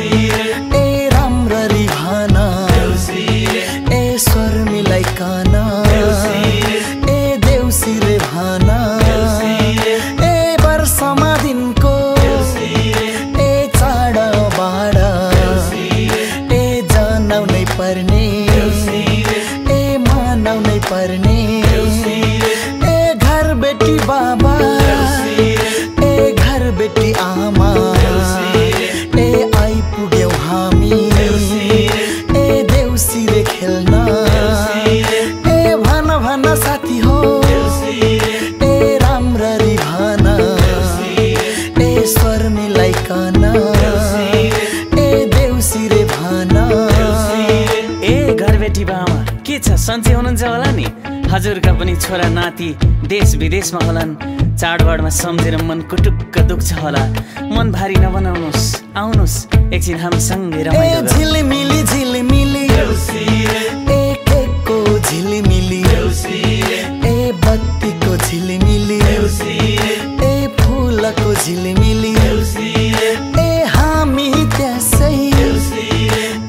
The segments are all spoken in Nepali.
ए राम्ररी भन ए स्वर मिलाइकन ए देउसी रे भन ए वर्षमा दिनको ए चाड बाड ए जनाउनै पर्ने ए मनाउनै पर्ने ए घर बेटी बाबा ए घर बेटी आमा ए आइपुग्यौ हामी ए देउसी रे खेल्न ए भन भन साथी हो ए राम्ररी भन ए स्वर मिलाइकन ए देउसी रे भन। ए घरबेटी बामा के छ, सन्चै हुनुहुन्छ होला नि? हजुरका पनि छोरा नाति देश विदेशमा होलान्। चाडबाडमा सम्झेर मन कुटुक्क दुख्छ होला। मन भारी नबनाउनुस्, आउनुस् एकछिन हामीसँगै रमाइलो गरौँ। झिलिमिली झिलिमिली ए केकको झिलिमिली ए बत्तीको झिलिमिली ए फुलको झिलिमिली ए हामी त्यसै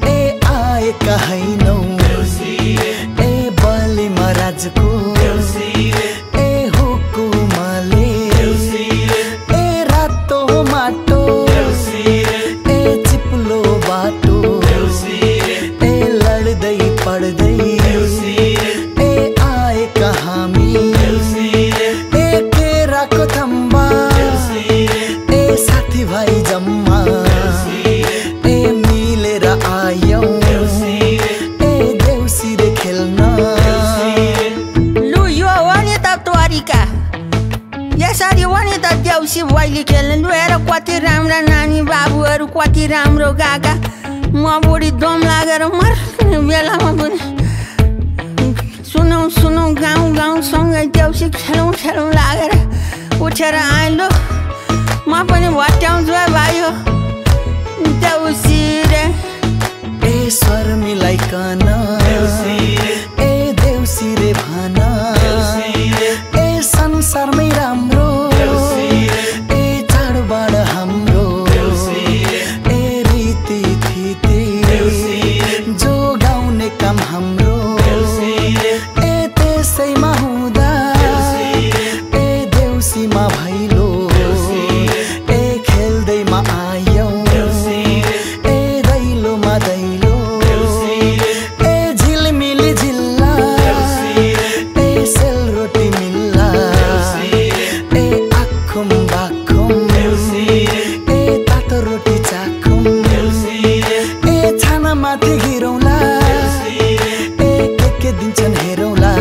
ए आएका हैनौ ए बलि महाराजको ए हुकुमले ए रातो माटो ए चिप्लो बाटो ए लड्दै पड्दै ए आएका हामी ए केराको थम्बा ए साथीभाइ जम्मा ए मिलेर आयौ ए देउसी रे खेल्न। लु यो हो नि त तोरीका, यसरी हो नि त देउसी भैली खेल्नु। लु हेर कति राम्रा नानी बाबुहरू, कति राम्रो गागा। म बुढी दम लागेर मर्ने बेलामा पनि सुनौ सुनौ गाउँ गाउँसँगै देउसी खेलौँ खेलौँ लागेर उठेर आएँ। लु म पनि भट्याउँछु है भाइ हो देउसी रे। ए स्वर मिलाइकन ए देउसी रे भन ए संसारमै राम्रो ए चाडबाड हाम्रो ए रीति थिति जो गाउने काम हाम्रो ए त्यसैमा हुँदा ए देउसीमा भैलो ए खेल्दैमा आयौ ए दैलोमा दैलो ए झिलिमिली झिल्ला ए सेलरोटी मिल्ला ए आखुम बाखुम ए तातो रोटी चाखुम ए छानामाथि गिरौँला ए के दिन्छन् हेरौँला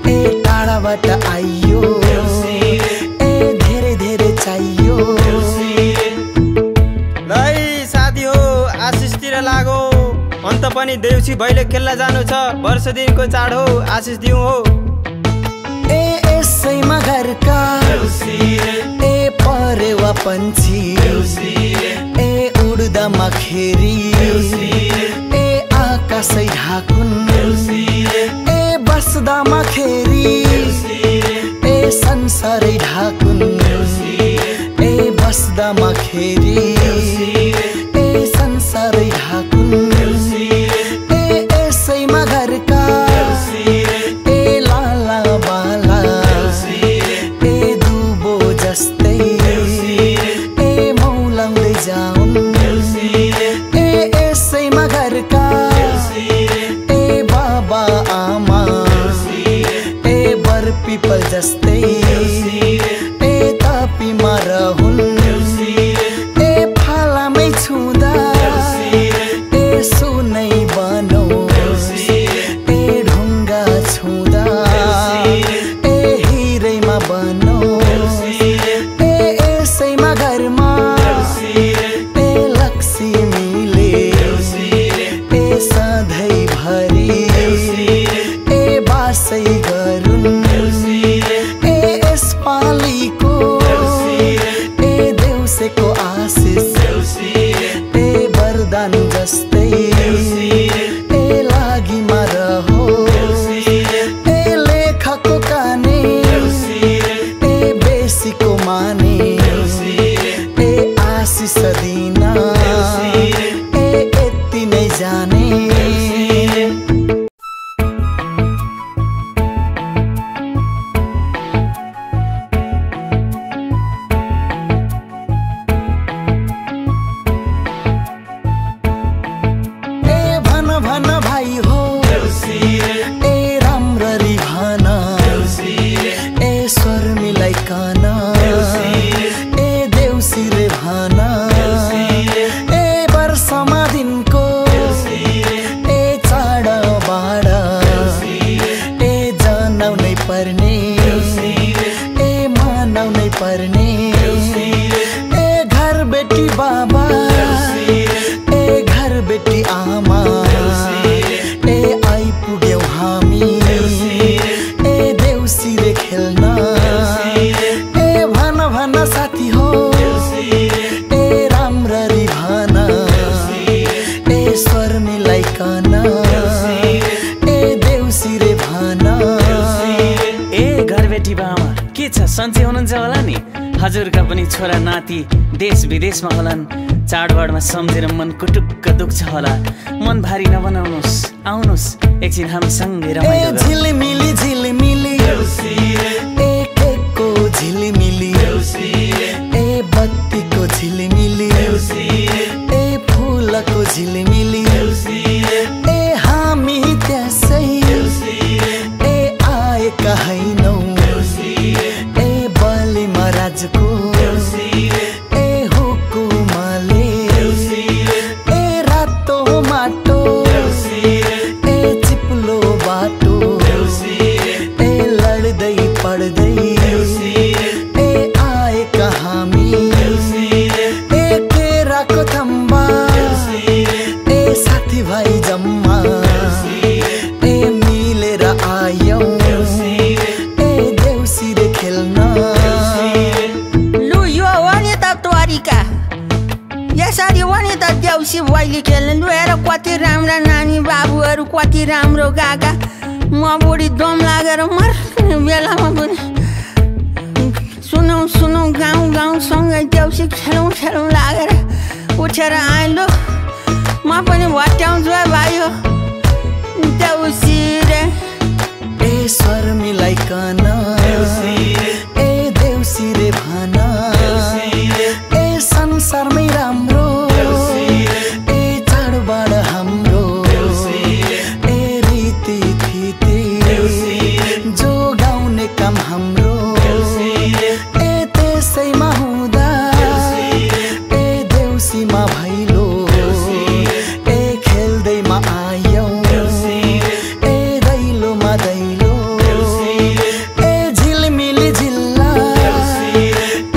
ए टाढाबाट आइयो ए धेरै धेरै चाहियो। लै साथी हो आशिषतिर लागो, अन्त पनि देउसी भैले खेल्न जानु छ। वर्ष दिनको चाड हो, आशिष दिउँ हो। ए यसैमा घरका ए परेवा पन्छी ए उड्दामा खेरी ए आकाशै ढाकुन् ए बस्दामा खेरी ए संसारै ढाकुन् ए बस्दामा खेरी ए संसारै ढाकुन् ए यसैमा घरका ए लाला बाला ए दुबो जस्तै ए मौलाउँदै जाउन् ए यसैमा घरका ए बाबा आमा ए बर पिपल जस्तै ए तापीमा रहुन् ए फालामै छुँदा ए सुनै बनोस् ए ढुङ्गा छुँदा ए हिरैमा बनोस् ए यसैमा घरमा ए लक्ष्मीले ए सधैँभरि ए बासै गरुन् ए यसपालिको ए देउसेको आशिष ए वरदान जस्तै ए लागिमा रहोस् ए लेखको काने ए बेसीको माने ए आशिष सक्दिन यति नै जाने भन भाइ हो ए राम्ररी भन ए स्वर मिलाइकन ए देउसी रे भन ए वर्षमा दिनको ए चाड बाड ए जनाउनै पर्ने ए मनाउनै पर्ने ए घर बेटी बाबा ए घर बेटी आमा आइपुग्यौं हामी ए देउसी रे खेल्न ए भन साथी हो ए राम्ररी भन ए स्वर मिलाइकन ए देउसी रे भन ए घरबेटी बामा के छ सन्चै हुनुहुन्छ होला नि हजुरका पनि छोरा नाति देश विदेशमा होलान् चाडबाडमा सम्झेर मन कुटुक्क दुख्छ होला मन भारी नबनाउनुस् आउनुस् एकछिन हामी सँगै रमाइलो गरौँ झिलिमिली झिलिमिली ए केकको झिलिमिली ए बत्तीको झिलिमिली ए फुलको झिलिमिली ए हामी त्यसै ए आएका हैनौ ए बलि महाराजको ए हुकुमले ए रातो माटो ए चिप्लो बाटो ए लड्दै पड्दै ए आएका हामी ए केराको थम्बा ए साथीभाइ जम्मा ए मिलेर आयौं ए देउसी रे खेल्न लु यो हो नि त तोरीका यसरी हो नि त देउसी भैली खेल्न लु हेर कति राम्रा नानी बाबुहरू कति राम्रो गागा म बुढी दम लागेर मर्ने बेलामा पनि सुनौ गाउँसँगै देउसी खेलौँ लागेर उठेर आएँ लु म पनि भट्याउँछु है भाइ हो देउसी रे ए स्वर मिलाइकन ए देउसी रे भन ए संसारमै राम्रो ए चाडबाड हाम्रो ए रीति थिति जो गाउने काम हाम्रो ए त्यसैमा हुँदा ए देउसीमा भैलो ए खेल्दैमा आयौं ए दैलोमा दैलो ए झिलमिली झिल्ला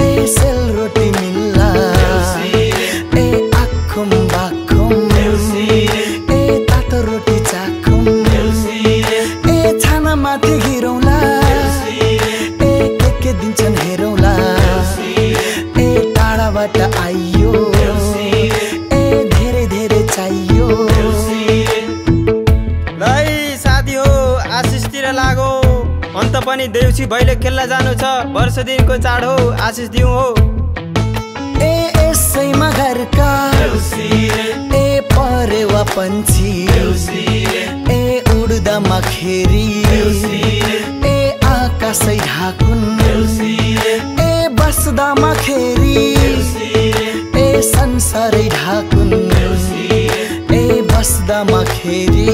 ए सेलरोटी मिल्ला ए आखुम बाखुम ए तातो रोटी चाखुम ए छाना माथि गिरौँला ए के दिन्छन् हेरौँला ए टाढाबाट आइयो ए धेरै धेरै चाहियो लै साथी हो आशिषतिर लागो अन्त पनि देउसी भैले खेल्न जानु छ वर्ष दिनको चाड हो आशिष दिउँ हो ए यसैमा घरका ए परेवा पन्छी ए उड्दामा खेरी ए आकाशै ढाकुन् ए बस्दामा खेरी ए संसारै ढाकुन् ए बस्दामा खेरी